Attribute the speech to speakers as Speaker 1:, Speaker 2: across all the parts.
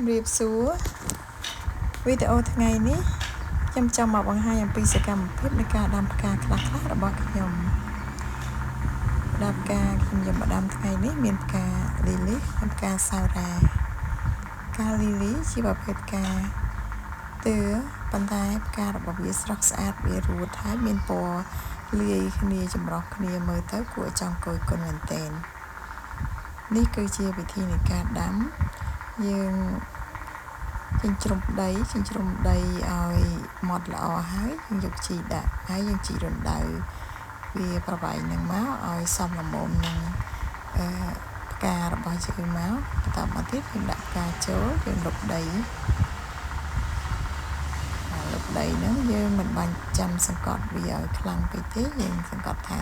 Speaker 1: ជំរាបសួរវីដេអូថ្ងៃនេះខ្ញុំចង់មកបង្ហាញអំពីសកម្មភាពនៃការដាំផ្កាខ្លះៗរបស់ខ្ញុំដាំផ្កាខ្ញុំយកមកដាំថ្ងៃនេះមានផ្កាលីលីនិងផ្កាសាវរ៉ាផ្កាលីលីជាប្រភេទផ្កាទឿប៉ុន្តែផ្ការបស់វាស្រស់ស្អាតវារួតហើយមានពណ៌លាយគ្នាចម្រុះគ្នាមើលទៅគួរឲ្យចង់គយគន់មែនទែននេះគឺជាវិធីនៃការដាំយើងចិញ្ច្រុំដីចិញ្ច្រុំដីឲ្យម៉ត់ល្អហើយយើងយកជីដាក់ហើយយើងជីរណ្ដៅវាប្រវែងនឹងមកឲ្យសមល្មមនឹងអឺផ្ការបស់យើងមកបន្តមកទៀតយើងដាក់ផ្កាចូលយើងលុបដីលុបដីហ្នឹងយើងមិនបាញ់ចាំសង្កត់វាឲ្យខ្លាំងពេកទេយើងសង្កត់ថា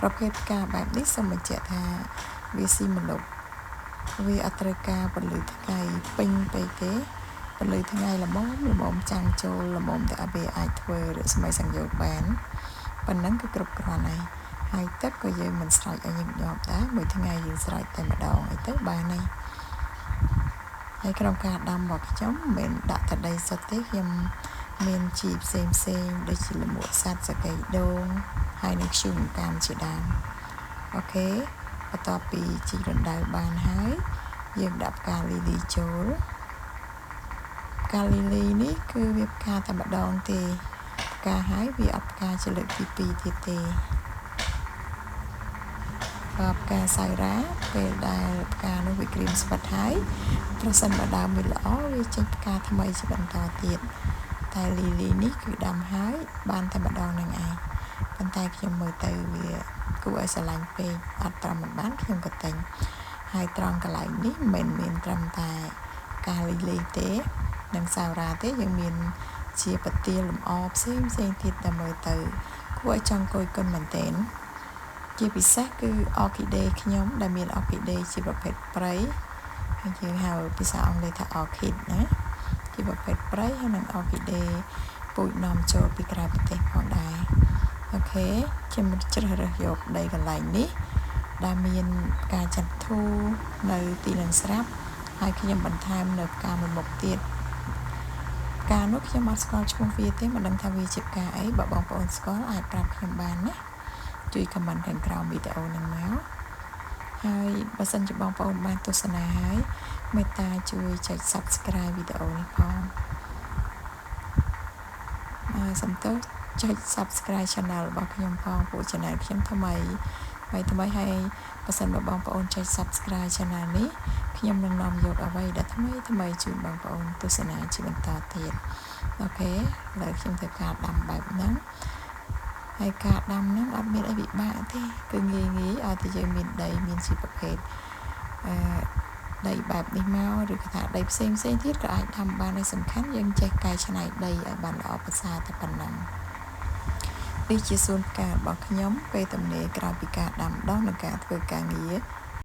Speaker 1: ប្រភេទផ្កាបែបនេះសូមបញ្ជាក់ថាវាស៊ីម្លប់វាអត់ត្រូវការពន្លឺថ្ងៃពេញពេកទេពន្លឺថ្ងៃល្មមល្មមចាំងចូលល្មមតែវាអាចធ្វើរស្មីសង្យោគបានប៉ុណ្ណឹងគឺគ្រប់គ្រាន់ហើយហើយទឹកក៏យើងមិនស្រោចឲ្យញឹកញាប់ដែរមួយថ្ងៃយើងស្រោចតែម្ដងអីទៅបានហើយហើយក្នុងការដាំរបស់ខ្ញុំមិនមែនដាក់តែដីសុទ្ធទេខ្ញុំមានជីផ្សេងផ្សេងដូចជាលមួកសត្វសកៃដូងហើយនិងធ្យូងកាមជាដើមអូខេបន្ទាប់ពីជីករណ្ដៅបានហើយយើងដាក់ផ្កាលីលីចូលផ្កាលីលីនេះគឺវាផ្កាតែម្ដងទេផ្កាហើយវាអត់ផ្កាជាលើកទី2ទៀតទេបើផ្កាសៅរ៉ាពេលដែលផ្កានោះវាក្រៀមស្វិតហើយប្រសិនបើដើមវាល្អវាចេញផ្កាថ្មីជាបន្តទៀតតែលីលីនេះគឺដាំហើយបានតែម្ដងនឹងឯងប៉ុន្តែខ្ញុំមើលទៅវាគួរឲ្យស្រឡាញ់ពេកអត់ត្រឹមមិនបានខ្ញុំក៏ទិញហើយត្រង់កន្លែងនេះមិនមែនត្រឹមតែផ្កាលីលីទេនិងសាវរ៉ាទេយើងមានជាប្រទាលលម្អផ្សេងផ្សេងទៀតដែលមើលទៅគួរឲ្យចង់គយគន់មែនទែនជាពិសេសគឺអ័រគីដេខ្ញុំដែលមានអ័រគីដេជាប្រភេទព្រៃហើយយើងហៅភាសាអង់គ្លេសថា orchid ណាជាប្រភេទព្រៃហើយនិងអ័រគីដេពូជនាំចូលពីក្រៅប្រទេសផងដែរអូខេខ្ញុំជ្រើសរើសយកដីកន្លែងនេះដែលមានផ្កាចន្ទធូនៅទីនឹងស្រាប់ហើយខ្ញុំបន្ថែមនៅផ្កាមួយមុខទៀតផ្កានោះខ្ញុំអត់ស្គាល់ឈ្មោះវាទេមិនដឹងថាវាជាផ្កាអីបើបងប្អូនស្គាល់អាចប្រាប់ខ្ញុំបានណាជួយ comment ខាងក្រោមវីដេអូនឹងមកហើយបើសិនជាបងប្អូនបានទស្សនាហើយមេត្តាជួយចុច Subscribe វីដេអូនេះផងអឺសំទោសចុច Subscribe Channel របស់ខ្ញុំផងព្រោះ Channel ខ្ញុំថ្មីថ្មីថ្មីហើយបើសិនបើបងប្អូនចុច Subscribe Channel នេះខ្ញុំនឹងនាំយកអ្វីដែលថ្មីថ្មីជូនបងប្អូនទស្សនាជាបន្តទៀតអូខេឥឡូវខ្ញុំធ្វើការដាំបែបហ្នឹងហើយការដាំហ្នឹងអត់មានអីពិបាកទេគឺងាយងាយឲ្យតែយើងមានដីមានជាប្រភេទអឺដីបែបនេះមកឬក៏ថាដីផ្សេងផ្សេងទៀតក៏អាចដាំបានដែរសំខាន់យើងចេះកែច្នៃដីឲ្យបានល្អប្រសើរតែប៉ុណ្ណឹងនេះជាសួនផ្ការបស់ខ្ញុំពេលទំនេរក្រោយពីការដាំដុះនិងការធ្វើការងារ